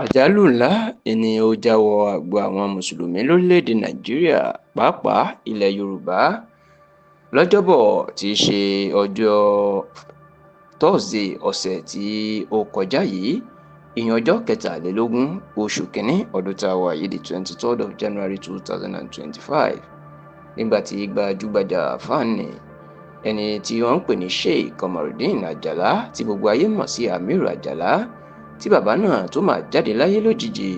Àjálù ńlá ni ó já wọ agbo àwọn mùsùlùmí lórílẹ̀‐èdè Nàìjíríà, pàápàá ilẹ̀ Yorùbá, lọ́jọ́bọ̀ tí í ṣe ọjọ́ tọ́sídẹ̀ẹ́ ọ̀sẹ̀ tí ó kọjá yìí, ìyẹn ọjọ́ 23 oṣù kínní ọdún tá a wà yìí, the 23rd of January 2025, nígbà tí gbajúgbajà àfáà nni, ẹni tí wọ́n ń pè ní Sheikh Kamorudeen Àjàlá, tí gbogbo ayé mọ̀ sí Amiru Àjàlá, tí bàbá náà tó máa jáde láyé lójijì,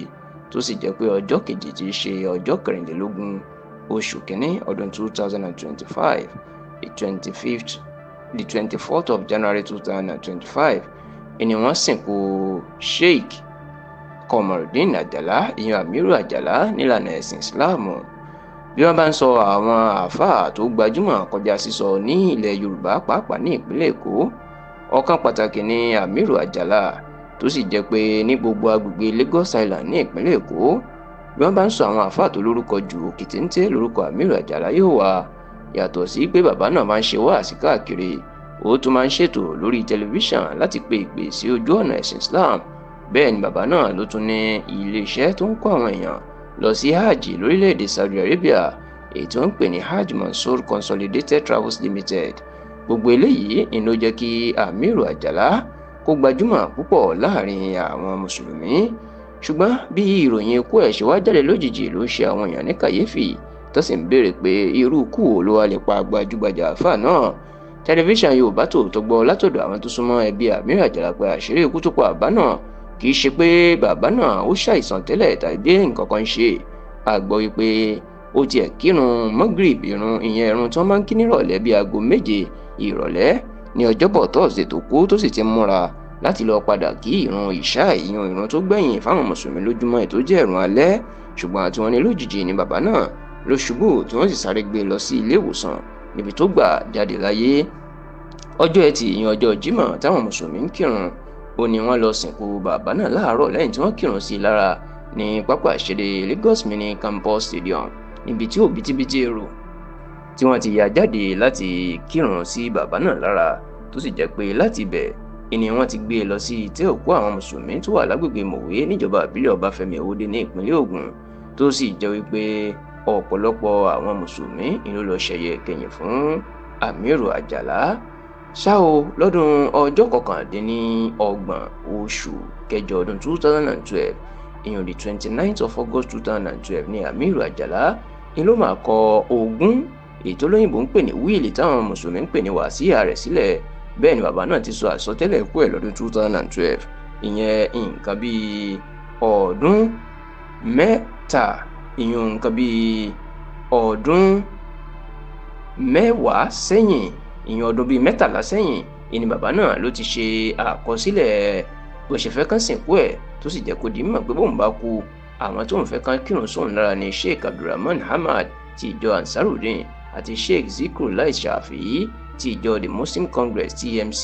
tó sì jẹ́ pé ọjọ́ kejì tí í ṣe ọjọ́ 24 oṣù kínní ọdún 2025, the 25th, the 24th of January 2025, ni wọ́n sìnkú Sheikh Kamorudeen Àjàlá, ìyẹn Amiru Àjàlá, nílànà ẹ̀sìn Islam. Bí wọ́n bá ń sọ àwọn àáfàá tó gbajúmọ̀ kọjá sísọ ní ilẹ̀ Yorùbá, pàápàá ní ìpínlẹ̀ Èkó, ọ̀kan pàtàkì ní Amiru Àjàlá, tó sì jẹ́ pé ní gbogbo agbègbè Lagos Island ní ìpínlẹ̀ Èkó, bí wọ́n bá ń sọ àwọn àáfàá tó lórúkọ jù, òkè téńté lórúkọ Amiru Àjàlá yóò wà. Yàtọ̀ sí pé bàbá náà máa ń ṣe wáàsí káàkiri, ó tún máa ń ṣètò lórí tẹlifíṣàn láti pe ìpè sí ojú ọ̀nà ẹ̀sìn Islam. Bẹ́ẹ̀ ni bàbá náà ló tún ní iléeṣẹ́ tó ń kó àwọn èèyàn lọ sí hajj lórílẹ̀‐èdè Saudi Arabia, èyí tí wọ́n ń pè ní Hajj Mansour Consolidated Travels Limited. Gbogbo eléyìí ni ló jẹ́ kí Amiru Àjàlá kó gbajúmọ̀ púpọ̀ láàrin àwọn mùsùlùmí. Ṣùgbọ́n bí ìròyìn ikú ẹ̀ ṣe wá jáde lójijì ló ṣe àwọn èèyàn ní kàyéfì, tó sì ń béèrè pé irú ikú wo ló wá lè pa gbajúgbajà àáfàá náà. Tẹlifíṣàn Yorùbá Tòótọ́ gbọ́ látọ̀dọ̀ àwọn tó súnmọ́ ẹbí Amiru Àjàlá pé àṣírí ikú tó pa bàbá náà kì í ṣe pé bàbá náà ó ṣàìsàn tẹ́lẹ̀ tàbí nǹkan kan ṣe. A gbọ́ wípé ó tiẹ̀ kírun Magrib, irun ìyẹn irun tí wọ́n máa ń kí nírọ̀lẹ́ bíi aago 7 ìrọ̀lẹ́ ní ọjọ́bọ̀ tọ́sídẹ̀ẹ́ tó kú, tó sì ti múra láti lọ padà kí ìrun ìṣá, ìyún ìrun tó gbẹ̀yìn fáwọn mùsùlùmí lójúmọ́ ètò jẹ́ ìrun alẹ́. Ṣùgbọ́n àti wọn ní lójijì ni bàbá náà ló ṣubú, tí wọ́n sì sáré gbé lọ sí ilé ìwòsàn níbi tó gbà jáde láyé. Ọjọ́ Ẹtì, ìyẹn ọjọ́ Jímọ̀ táwọn mùsùlùmí ń kírun, ó ní wọ́n lọ sìnkú bàbá náà láàárọ̀ lẹ́yìn tí wọ́n kírun sí i lára ní pápá ìṣeré Lagos Mini Campus Stadium, níbi tí òbítíbitì èrò tí wọ́n ti yà jáde láti kírun sí bàbá náà lára, tó sì jẹ́ pé láti ibẹ̀ ni wọ́n ti gbé e lọ sí ìtẹ́ òkú àwọn mùsùlùmí tó wà lágbègbè Mòwe níjọba ìbílẹ̀ Ọbáfẹ́mi Owódé ní ìpínlẹ̀ Ògùn, tó sì jẹ́ wípé ọ̀pọ̀lọpọ̀ àwọn mùsùlùmí ìlú lọ ṣẹ̀yẹ kẹyìn fún Amiru Àjàlá. Ṣá o, lọ́dún ọjọ́ 29 oṣù kẹjọ ọdún 2012, ìyẹn the 29th of August 2012, ní Amiru Àjàlá ni ló máa kọ ogún, èyí tó lóyìnbó ń pè ní will, táwọn mùsùlùmí ń pè ní wàsíyà rẹ̀ sílẹ̀. Bẹ́ẹ̀ ni bàbá náà ti sọ àsọtẹ́lẹ̀ ikú ẹ̀ lọ́dún 2012, ìyẹn nǹkan bíi ọdún 3, ìyẹn nǹkan bíi ọdún 10 sẹ́yìn, ìyẹn ọdún bíi 13 sẹ́yìn, ìní bàbá náà ló ti ṣe àkọsílẹ̀ bó ṣe fẹ́ kán sìnkú ẹ̀, tó sì jẹ́ kó di mímọ̀ pé bóun bá kú, àwọn tó ń fẹ́ kán kírun sóun lára ní Sheikh Abdulrahman Ahmad ti ìjọ Ansarudeen àti Sheikh Zikrullah Shafi'i ti ìjọ The Muslim Congress, TMC.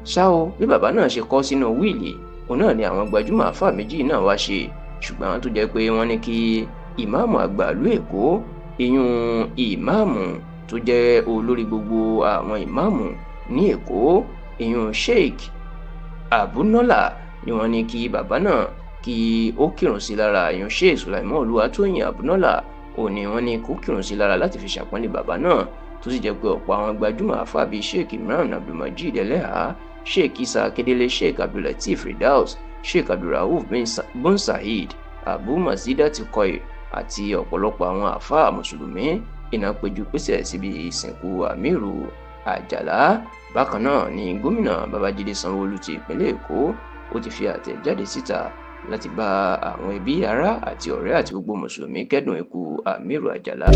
Ṣá o, bí bàbá náà ṣe kọ sínú will, òun náà ni àwọn gbajúmọ̀ àáfàá méjì náà wá ṣe. Ṣùgbọ́n tó jẹ́ pé wọ́n ní kí ìmáàmù àgbà ìlú Èkó, ìyún ìmáàmù tó jẹ́ olórí gbogbo àwọn ìmáàmù ní Èkó, ìyún Sheikh Abunola, ni wọ́n ní kí bàbá náà kí ó kírun sí lára. Ìyún Sheikh Sulaiman Olúwatóyìn Abunola, òun ni wọ́n ní kó kírun sí lára láti fi ṣàpọ́nlé bàbá náà, tó sì jẹ́ pé ọ̀pọ̀ àwọn gbajúmọ̀ àáfàá bíi Sheikh Imran Abdulmajid Eleha, Sheikh Isa Akedele, Sheikh Abdulateef Firdaus, Sheikh Abdulrauf Bun Saheed, Abu Mazida Tikoy àti ọ̀pọ̀lọpọ̀ àwọn àáfàá mùsùlùmí iná péjú pésẹ̀ síbi ìsìnkú Amiru Àjàlá. Bákan náà ni gómìnà Babájídé Sanwó-Olú ti ìpínlẹ̀ Èkó, ó ti fi àtẹ̀jáde síta láti bá àwọn ẹbí, ará àti ọ̀rẹ́ àti gbogbo mùsùlùmí kẹ́dùn ikú Amiru Àjàlá.